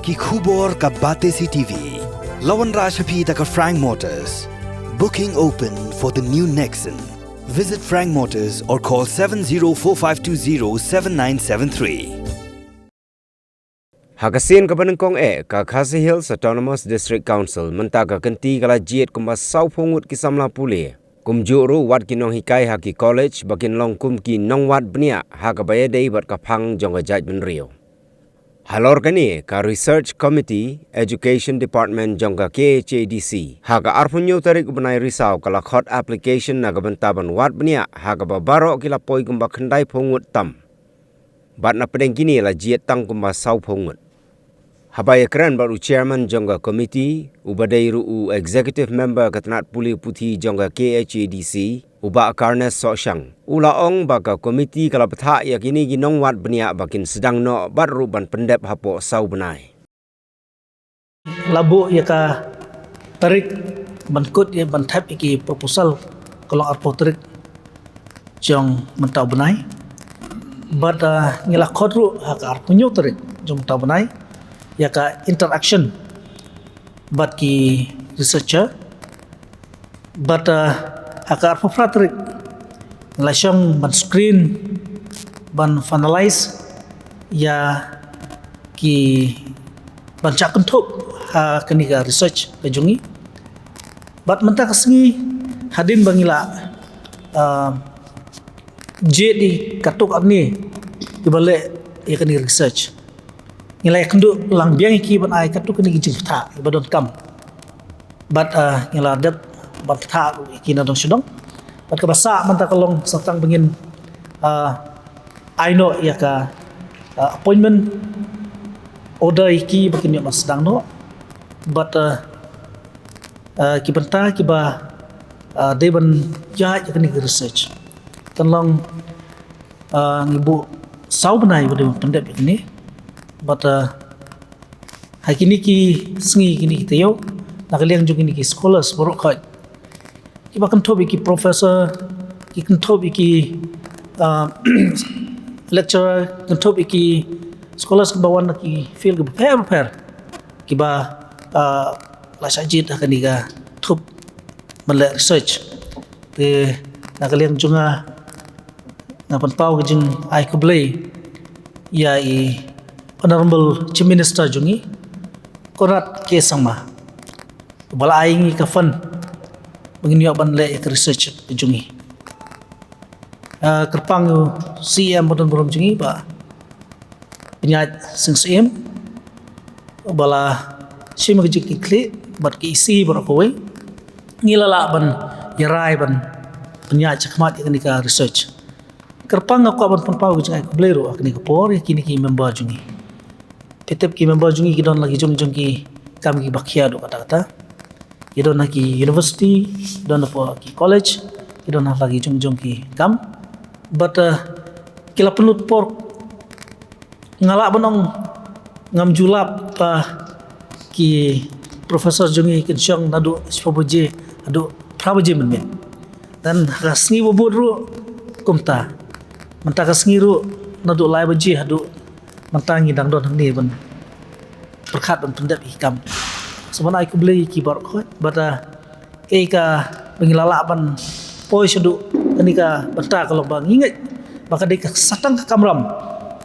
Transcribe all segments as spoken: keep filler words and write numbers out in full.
Ki khubor ka Batesi T V. La wanrah sha phi da ka Frank Motors. Booking open for the new Nexon. Visit Frank Motors or call seven zero four five two zero seven nine seven three. Ha ka sien kaba nyngkong eh, ka Khasi Hills Autonomous District Council mynta ka kynti ka la jied kumba sawphew ngut ki samla pule. Kumjuh ruh wat ki nonghikai ha ki college ba kin long kum ki nongwad bniah ha kaba ïadei bad ka phang jong ka jaitbynriew. Halor kane, ka Research Committee, Education Department jong ka K H A D C, ha ka arphew hynñiew tarik u bnai Risaw ka la khot application na ka bynta ban wad bniah ha kaba baroh ki la poi kumba khyndaiphew ngut tam. Bad na pdeng kine la jied tang kumba sawphew ngut. Haba ïakren bad u chairman jong ka committee, uba dei ruh u executive member ka tnat pule puthi jong ka K H A D C, u Bah Carnes Sohshang, u la ong ba ka committee ka la bthah ïa kine ki nongwad bniah ba kin sdang noh bad ruh ban pyndep hapoh saw bnai. La buh ïa ka tarik ban kut ïa ban thep ïa ki proposal ka long arphew tarik jong mynta u bnai. Bad, ah, ngi la khot ruh ha ka arphew hynñiew tarik jong mynta u bnai ïa ka interaction bad ki researcher. Bad, ah, ha ka arphew phra tarik ngi la shong ban screen, ban finalize ïa ki, ban shah kynthup ha kane ka research ka jong ngi. Bad mynta ka sngi hadien ba ngi la, ah, jied ïa katto katne kiba leh ïa kane ka research, ngi la ïakynduh lang biang ïa ki ban ai katto katne ki jingbthah kiba donkam. Bad, ah, ngi la dep ban bthah ïa ki na dong sha dong. Bad kaba sah mynta ka long sa tang ba ngin, ah, ai noh ïa ka, ah, appointment order ïa ki ba kin ïoh ban sdang noh. Bad, ah, ah, ki bynta kiba, ah, dei ban ïaid ïa kane ka research, kan long, ah, ngi buh saw bnai ba dei ban pyndep ïa kane. Bad, ah, ha kine ki sngi, kine ki taïew, na ka liang jong kine ki scholars baroh khoit kiba kynthup ïa ki professor, ki kynthup ïa ki, ah, lecturer, kynthup ïa ki scholars kiba wan na ki field kiba pher pher, kiba, ah, la shah jied ha kane ka thup ban leh research. Te na ka liang jong nga, nga pynpaw ka jingai khublei ïa i Honorable Chief Minister jong ngi, Conrad K Sangma, ba la ai ngi ka fund ba ngin ïoh ban leh ïa ka research ka jong ngi. Ah, kyrpang ïa u C E M ba don burom jong ngi, Bah Pynïaid Sing Syiem, ba la shim ka jingkitkhlieh bad ka E C baroh kawei, ngi la lah ban ïarai ban pynïaid shakhmat ïa kane ka research. Kyrpang nga kwah ban pynpaw ka jingai khublei ruh ha kane ka por ïa kine ki member jong ngi. Phi tip ki member jong ngi ki don la ki jong jong ki kam kiba khia haduh katta katta. Ki don ha ki university, ki don ha ki college, ki don ha la ki jong jong ki kam. Bad, uh, ki la pynlut por, nga lah ban ong ngam ju lap ba ki professor jong ngi kin shong naduh shiphew baje haduh phra baje mynmiet. Te ha ka sngi ba bud ruh kumta. Mynta ka sngi ruh naduh lai baje haduh mynta ngi dang don hangne ban pyrkhat ban pyndep ïa ki kam. Sa ban ai khublei ïa ki baroh khoit, bad, uh, ïa kaba ngi la lah ban poi shaduh kane ka bynta ka long ba ngi ngeit ba ka dei ka sa tang ka kamram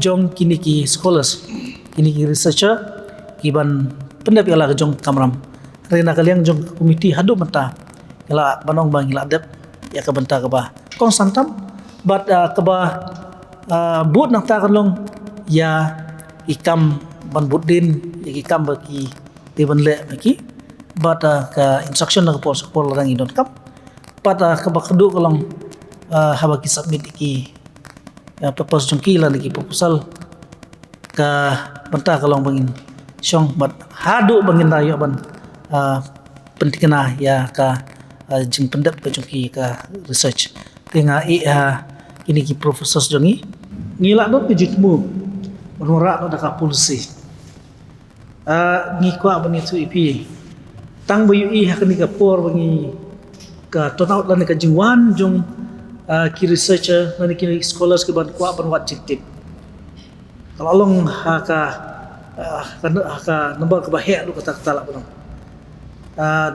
jong kine ki scholars, kine ki researcher, ki ban pyndep ïa la ka jong ka kamram. Hynrei na ka liang jong ka komiti haduh mynta ngi lah ban ong ba ngi la dep ïa ka bynta kaba kongsan tam, bad, uh, kaba, uh, bud nangta kan long ïa ki kam ban bud dien, ïa ki kam ba ki dei ban leh ma ki. Bad, uh, ka instruction na ka por sha ka por lada ngi donkam. Bad, uh, kaba khatduh ka long, uh, haba ki submit ïa ki, uh, papers jong ki lane ki proposal, ka bynta ka long ba ngin shong bad haduh ba ngin da ïoh ban, ah, pynthikna ïa ka, ah, jingpyndep ka jong ki ka research. Te nga ïa, ah, kine ki professors jong ngi, ngi lah don ka jingthmu ban wanrah noh da ka policy. Ah, ngi kwah ban ïathuh ïa phi, tang ba ïohi ha kane ka por ba ngi, ka turnout lane ka jingwan jong, ah, ki researcher lane ki scholars ki ban kwah ban wad jingtip. Ka la long ha ka, Ah, ka, ah, ka number kaba heh ruh kata kata lah ba long. Ah,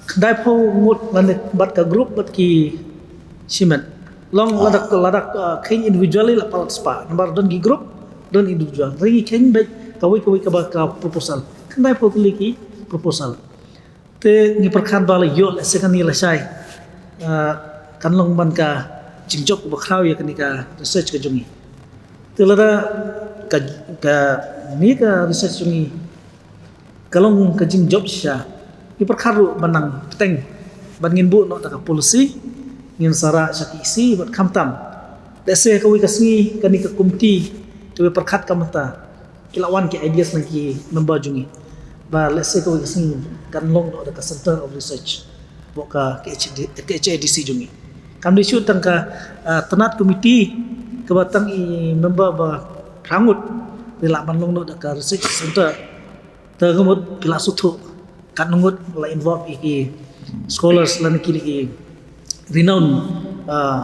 khyndai phew ngut lane bad ka group bad ki shimet. Long lada, lada, ah, kheiñ individually la palat spah. Namar don ki group, don individual. Hynrei ngi kheiñ beit kawei kawei kaba ka proposal. Khyndai phew tylli ki proposal. Te ngi pyrkhat ba la ïoh lehse kane lashai, ah, kan long ban ka jingjop ba khraw ïa kane ka research ka jong ngi. Te lada ka, kane ka research jong ngi ka long ka jingjop shisha, ngi pyrkhat ruh ban nang bteng ban ngin buh noh da ka policy, ngin sa rah sha ki E C bad khamtam. Lehse kawei ka sngi kane ka committee kaba pyrkhat ka mynta ki la wan ki ideas na ki member jong ngi ba lehse kawei ka sngi kan long noh da ka Center of Research bad ka K H D, K H A D C jong ngi. Kam dei shuh tang ka, ah, tnat committee kaba tang i member ba phra ngut, te lah ban long noh da ka research center. Te ka mut phi la sngewthuh katno ngut la involve ïa ki scholars lane ki, ki renowned, ah,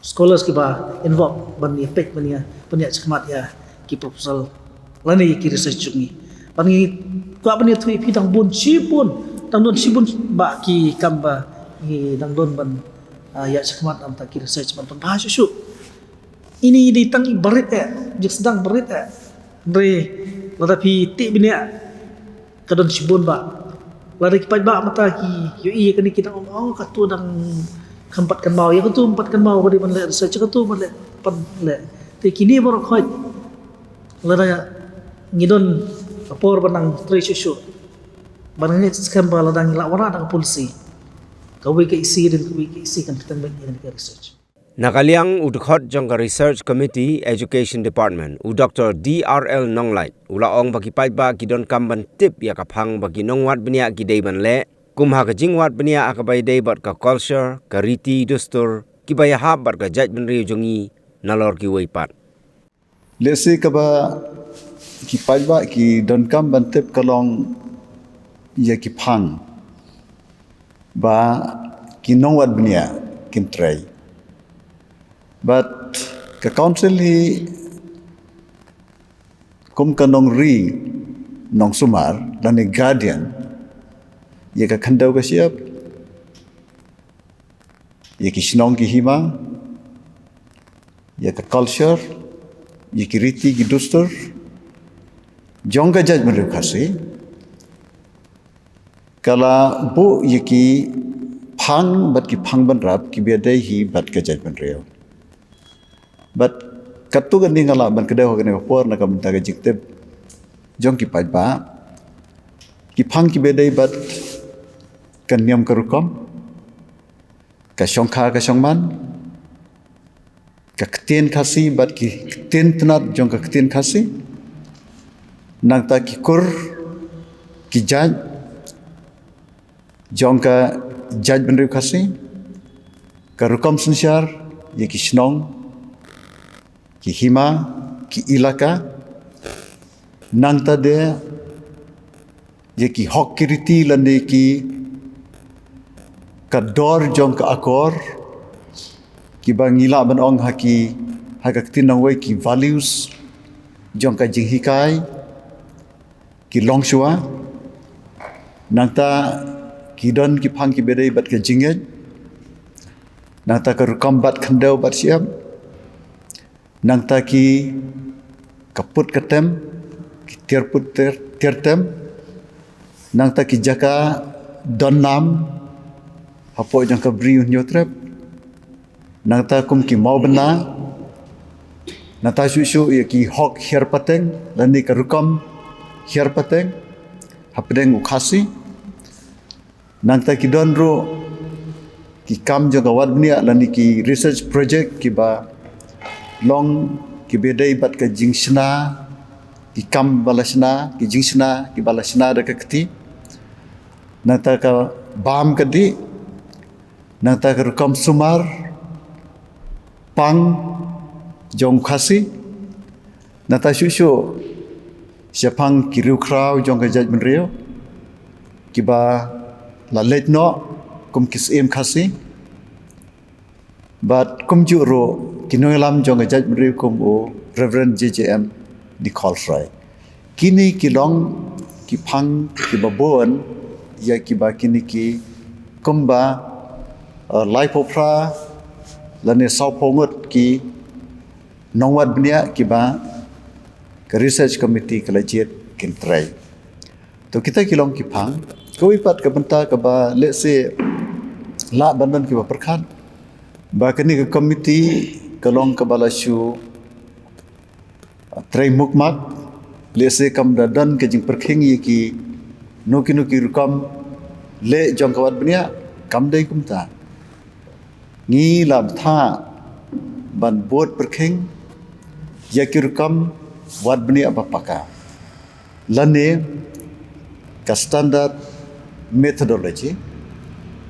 scholars kiba involve ban ïa peit, ban ïa, ban ïa shakmat ïa ki proposal lane ïa ki research jong ngi. Ban ngi kwah ban ïathuh ïa phi dang bun shibun, dang don shibun bah ki kam ba ngi dang don ban, ah, ïa shakmat na bynta ki research ban pynbha shuh shuh. Ine i dei tang i barit eh, jingsdang barit eh. Hynrei lada phi tip bniah ka don shibun bah. Lada ki paidbah mynta ki ïohi ïa kane ki dang ong, oh, katu dang kham pat kynmaw, ïa katu ym pat kynmaw ka dei ban leh research, ïa katu ban leh, pat leh. Te kine baroh khoit lada ngi don ka por ban nang trei shuh shuh, ban ngeit skhem ba lada ngi la wanrah da ka policy, kawei ka E C hadien kawei ka E C kan kyrteng beit ïa kane ka research. Na ka liang u dkhot jong ka Research Committee, Education Department, u Doctor D R L Nonglait, u la ong ba ki paidbah ki donkam ban tip ïa ka phang ba ki nongwad bniah ki dei ban leh, kum ha ka jingwad bniah ha kaba ïadei bad ka culture, ka riti dustur, kiba ïahap bad ka jaitbynriew jong ngi nalor kiwei pat. Lehse kaba ki paidbah ki donkam ban tip ka long ïa ki phang ba ki nongwad bniah kin trei. Bad ka council hi kum ka nongri nongsumar lane guardian ïa ka khyndew ka shyiap, ïa ki shnong ki hima, ïa ka culture, ïa ki riti ki dustur jong ka jaitbynriew Khasi, ka la buh ïa ki phang bad ki phang bynrap kiba ïadei hi bad ka jaitbynriew. Bad katto katne nga lah ban kdew ha kane ka por na ka bynta ka jingtip jong ki paidbah, ki phang kiba ïadei bad ka niam ka rukom, ka shongkha ka shongman, ka ktien Khasi bad ki ktien tnat jong ka ktien Khasi, nangta ki kur ki jait jong ka jaitbynriew Khasi, ka rukom synshar ïa ki shnong, ki hima, ki ilaka, nangta de ïa ki hok ki riti lane ki ka dor jong ka akor, kiba ngi lah ban ong ha ki, ha ka ktien nongwei ki values jong ka jinghikai, ki longshuwa, nangta ki don ki phang kiba ïadei bad ka jingngeit, nangta ka rukom bat khyndew bat shyiap, nangta ki ka put ka tem, ki tiar put tiar, tiar tem, nangta ki jaka don nam hapoh jong ka Bri u Hynñiewtrep, nangta kum ki mawbynna, nangta shuh shuh ïa ki hok hiar pateng lane ka rukom hiar pateng hapdeng u Khasi. Nangta ki don ruh ki kam jong ka wad bniah lane ki research project kiba long kiba dei bad ka jingshna, ki kam ba la shna, ki jingshna kiba la shna da ka kti. Nangta ka bam ka dih, nangta ka rukom sumar pang jong Khasi, nangta shuh shuh shaphang ki riewkhraw jong ka jaitbynriew kiba la leit noh kum ki syiem Khasi, bad kumjuh ruh ki nongïalam jong ka jaitbynriew kum u Reverend J J M Nichols Rai. Kine ki long ki phang kiba bun ïa kiba kine ki kumba, eh, laiphew phra lane sawphew ngut ki nongwad bniah kiba ka research committee ka la jied kin trei. To kita ki long ki phang. Kawei pat ka bynta kaba lehse lah ban don kiba pyrkhat ba kane ka committee ka long kaba la shu trei mukmak, lehse kam da don ka jingpyrkhing ïa kino kino ki rukom leh jong ka wad bniah, kam dei kumta. Ngi la bthah ban bud pyrkhing ïa ki rukom wad bniah ba paka lane ka standard methodology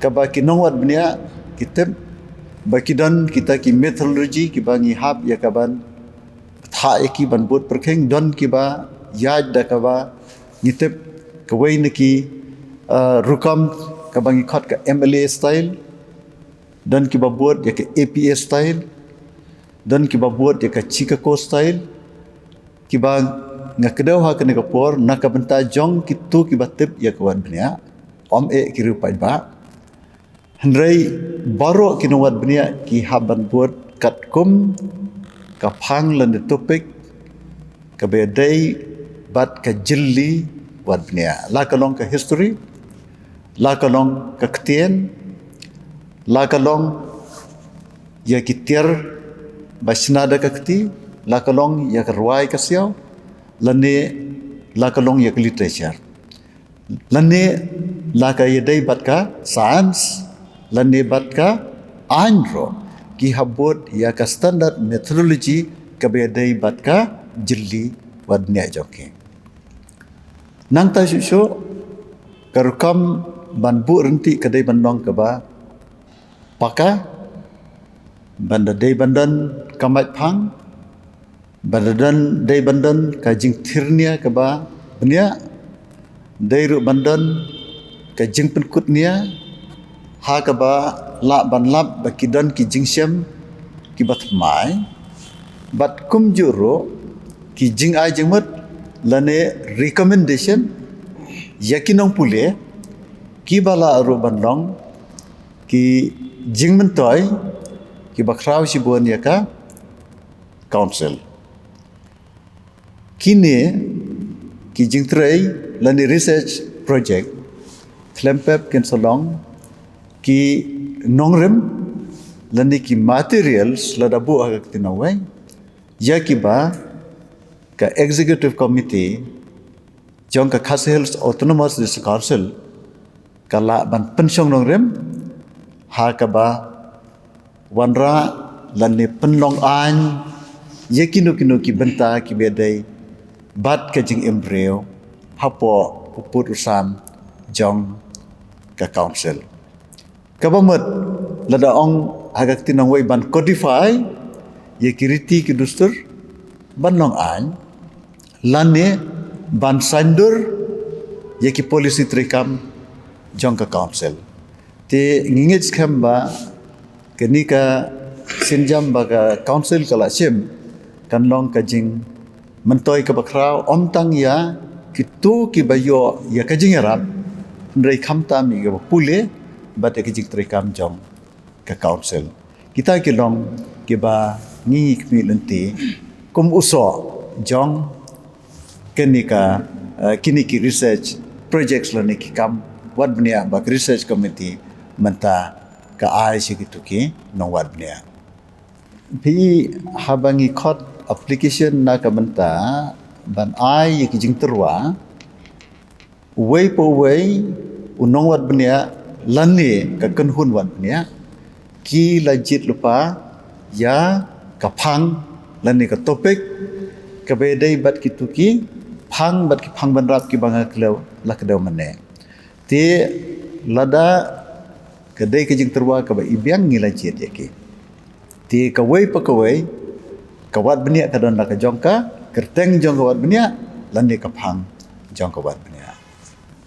kaba ki nongwad bniah ki tip ba ki don kita ki methodology kiba ngi hap ïa ka ban bthah ïa ki ban bud pyrkhing. Don kiba ïaid da kaba ngi tip, kawei na ki, uh, rukom kaba ngi khot ka M L A style, don kiba bud ïa ka A P A style, don kiba bud ïa ka Chicago style, kiba nga kdew ha kane ka por na ka bynta jong kito kiba tip ïa ka wad bniah, ym eh ki riew paidbah. Hynrei baroh ki nongwad bniah ki hap ban bud katkum ka phang lane topic kaba dei bad ka jylli wad bniah. La ka long ka history, la ka long ka ktien, la ka long ïa ki tiar ba shna da ka kti, la ka long ïa ka rwai ka siaw, lane la ka long ïa ka literature. Lane la ka ïadei bad ka science, lane bad ka aiñ ruh, ki hap bud ïa ka standard methodology kaba ïadei bad ka jylli wad bniah jong ki. Nangta shuh shuh, ka rukom ban buh ryntih ka dei ban long kaba paka, ban da dei ban don ka mait phang, ban da don, dei ban don ka jingthir nia kaba bniah, dei ruh ban don ka jingpynkut nia ha kaba lah ban lap ba ki don ki jingshem kiba thymmai, bad kumjuh ruh ki jingai jingmut lane recommendation ïa ki nongpule kiba lah ruh ban long ki jingmyntoi kiba khraw shibun ïa ka council. Kine ki jingtrei lane research project khlem pep kin sa long ki nongrim lane ki materials lada buh ha ka ktien nongwei ïa kiba ka executive committee jong ka Khasi Hills Autonomous District Council ka lah ban pynshong nongrim ha kaba wanrah lane pynlong aiñ ïa kino kino ki bynta kiba dei bad ka jingim briew hapoh u pud u sam jong ka council. Kaba mut, lada ong ha ka ktien nongwei ban codify ïa ki riti ki dustur ban long aiñ, lane ban saiñdur ïa ki policy treikam jong ka council. Te ngi ngeit skhem ba kane ka sienjam ba ka council ka la shim kan long ka jingmyntoi kaba khraw, ym tang ïa kito kiba ïoh ïa ka jingïarap, hynrei khamtam ïa kiba pule bad ïa ka jingtreikam jong ka council. Kita ki long kiba ngi khmih lynti kum u soh jong kane ka, eh, kine ki research projects lane ki kam wad bniah ba ka research committee mynta ka ai sha kito ki nongwad bniah. Phi, haba ngi khot application na ka bynta ban ai ïa ki jingtyrwa, uwei pa uwei u nongwad bniah lane ka kynhun wad bniah ki la jied lypa ïa ka phang lane ka topic kaba dei bad kito ki phang bad ki phang bynrap kiba nga kdew, la kdew mynne. Te lada ka dei ka jingtyrwa kaba ibiang ngi la jied ïa ki. Te kawei pa kawei ka wad bniah ka don la ka jong ka kyrteng jong ka wad bniah lane ka phang jong ka wad bniah.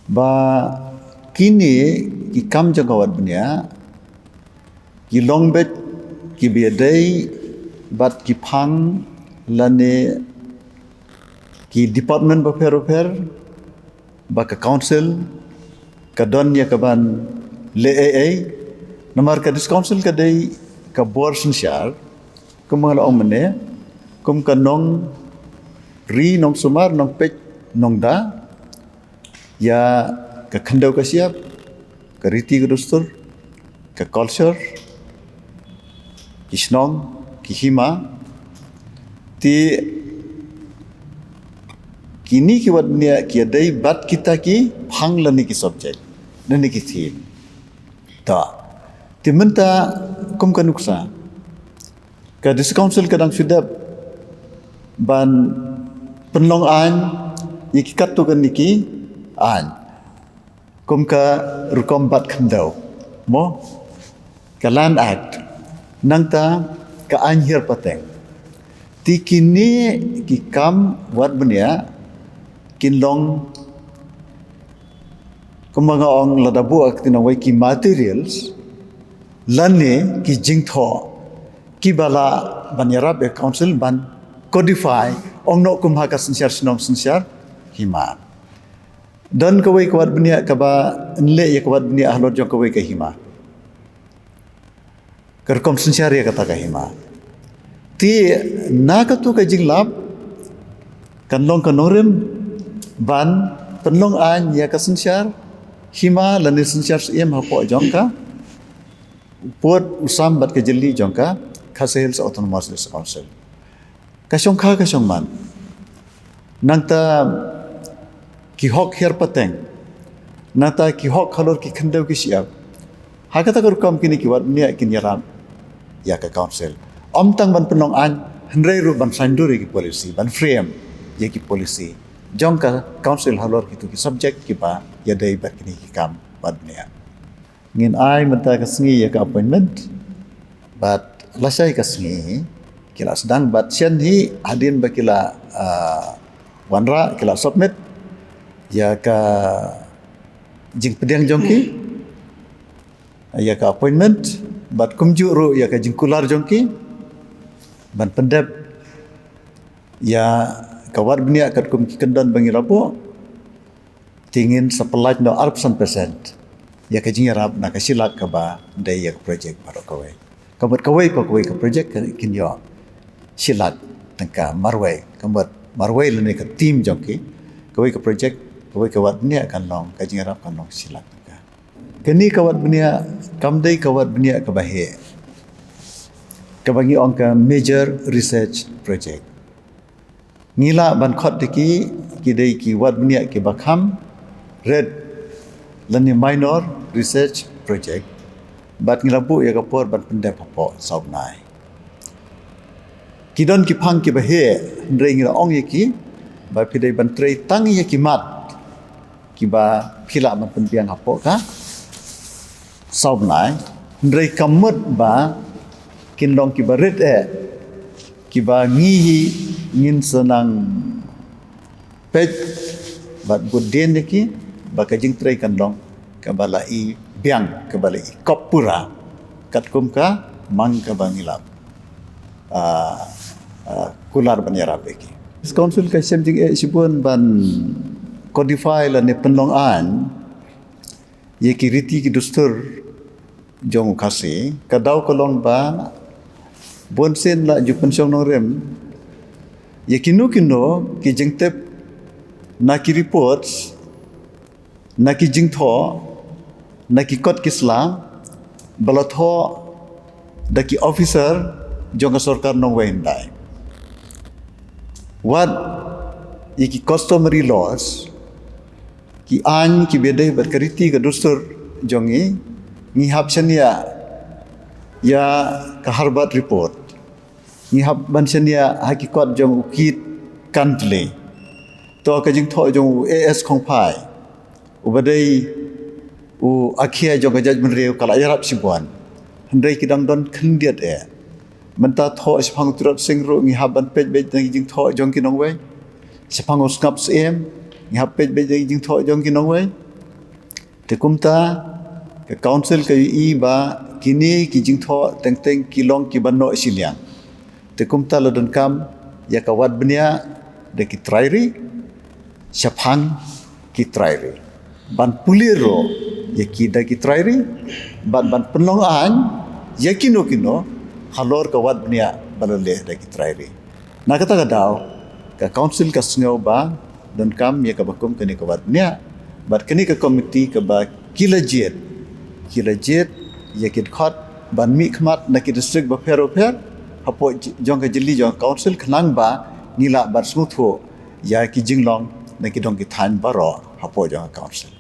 Ba kine ki kam jong ka wad bniah ki long beit kiba dei bad ki phang lane Ki department bapher bapher ba ka council ka don ïa ka ban leh ei ei. Namar ka district council ka dei ka bor synshar, kum ba nga la ong mynne, kum ka nongri nongsumar nongpeit nongda ïa ka khyndew ka shyiap, ka riti ka dustur, ka culture, ki shnong, ki hima. Te kine ki wat bniah ki ïadei bad kita ki phang lane ki subject lane ki theme. Ta te mynta kum ka nuksa ka district council ka dang shu dep ban pynlong aiñ ïa ki katto katne ki aiñ, kum ka rukom bat khyndew, mo, ka Land Act, nangta ka aiñ hiar pateng. Te kine ki kam wat bniah kin long, kum ba nga ong, lada buh ka ktien nongwei, ki materials lane ki jingthoh kiba lah ban ïarap ïa ka council ban codify, ong noh kum ha ka synshar shnong synshar hima. Don kawei ka wat bniah kaba nleh ïa ka wat bniah halor jong kawei ka hima, ka rukom synshar ïa kata ka hima. Te na katu ka jinglap kan long ka nongrim ban pynlong aiñ ïa ka synshar hima lane synshar siem hapoh jong ka pud u sam bad ka jylliew jong ka Khasi Hills Autonomous District Council. Ka shongkha ka shongman, nangta ki hok hiar pateng, nangta ki hok halor ki khyndew ki shyiap, ha kata ka rukom kine ki wat bniah kin ïarap ïa ka council, ym tang ban pynlong aiñ, hynrei ruh ban saiñdur ïa ki policy, ban frame ïa ki policy jong ka council halor kitu ki subject kiba ïadei bad kine ki kam wat bniah. Ngin ai mynta ka sngi ïa ka appointment bad lashai ka sngi ki la sdang bad shen hi hadien ba ki la, ah, wanrah, ki la submit ïa ka jingpdiang jong ki ïa ka appointment bad kumjuh ruh ïa ka jingkular jong ki ban pyndep ïa ka wat bniah katkum ki kyndon ba ngi la buh. Te ngin sa pyllait noh arphew san percent ïa ka jingïarap na ka shi lak kaba dei ïa ka project baroh kawei. Ka mut kawei pa kawei ka project ka kin ïoh shi lak tyngka marwei. Ka mut marwei lane ka team jong ki, kawei ka project, kawei ka wat bniah kan long, ka jingïarap kan long shi lak tyngka. Kane ka wat bniah kam dei ka wat bniah kaba heh, kaba ngi ong ka major research project. Ngi lah ban khot ïa ki, ki dei ki wat bniah kiba kham rit lane minor research project. Bad ngi la buh ïa ka por ban pyndep hapoh saw bnai. Ki don ki phang kiba heh, hynrei ngi la ong ïa ki ba phi dei ban trei tang ïa ki mat kiba phi lah ban pynbiang hapoh ka saw bnai, hynrei kam mut ba kin long kiba rit eh, kiba ngi hi ngin sa nang peit bad bud dien ïa ki ba ka jingtrei kan long kaba la i biang, kaba la i kop pura katkum ka mang kaba ngi la, ah, ah, kular ban ïarap ïa ki. Council ka shem jingeh shibun ban codify lane pynlong aiñ ïa ki riti ki dustur jong u Khasi. Ka daw ka long ba bunsien la ju pynshong nongrim ïa kino kino ki jingtip na ki reports, na ki jingthoh, na ki kot ki sla ba la thoh da ki officer jong ka sorkar nongwei hyndai. Wat ïa ki customary laws, ki aiñ kiba dei bad ka riti ka dustur jong ngi, ngi hap shaniah ïa ka Harvard report. Ngi hap ban shaniah ha ki kot jong u Keith Cuntley. To ka jingthoh jong u A S Khongphai, uba dei u akhia jong ka jaitbynriew, ka la ïarap shibun. Hynrei ki dang don khyndiat eh. Mynta thoh shaphang u Tirot Sing ruh ngi hap ban peit beit na ki jingthoh jong ki nongwei. Shaphang u Sngap Syiem ngi hap peit beit na ki jingthoh jong ki nongwei. Te kumta ka council ka ïohi ba kine ki jingthoh teng teng ki long kiba noh shiliang. Te kumta la donkam ïa ka wat bniah da ki trai ri, shaphang ki trai ri. Ban pule ruh ïa ki da ki trai ri, ban ban pynlong aiñ ïa kino kino halor ka wad bniah ba la leh da ki trai ri. Na kata ka daw, ka council ka sngew ba donkam ïa kaba kum kane ka wad bniah, bad kane ka committee kaba ki la jied, ki la jied ïa ki dkhot ban mihkhmat na ki district bapher bapher hapoh jong ka jylliew jong ka council, khnang ba ngi lah ban sngewthuh ïa ki jinglong na ki dong ki thaiñ baroh hapoh jong ka council.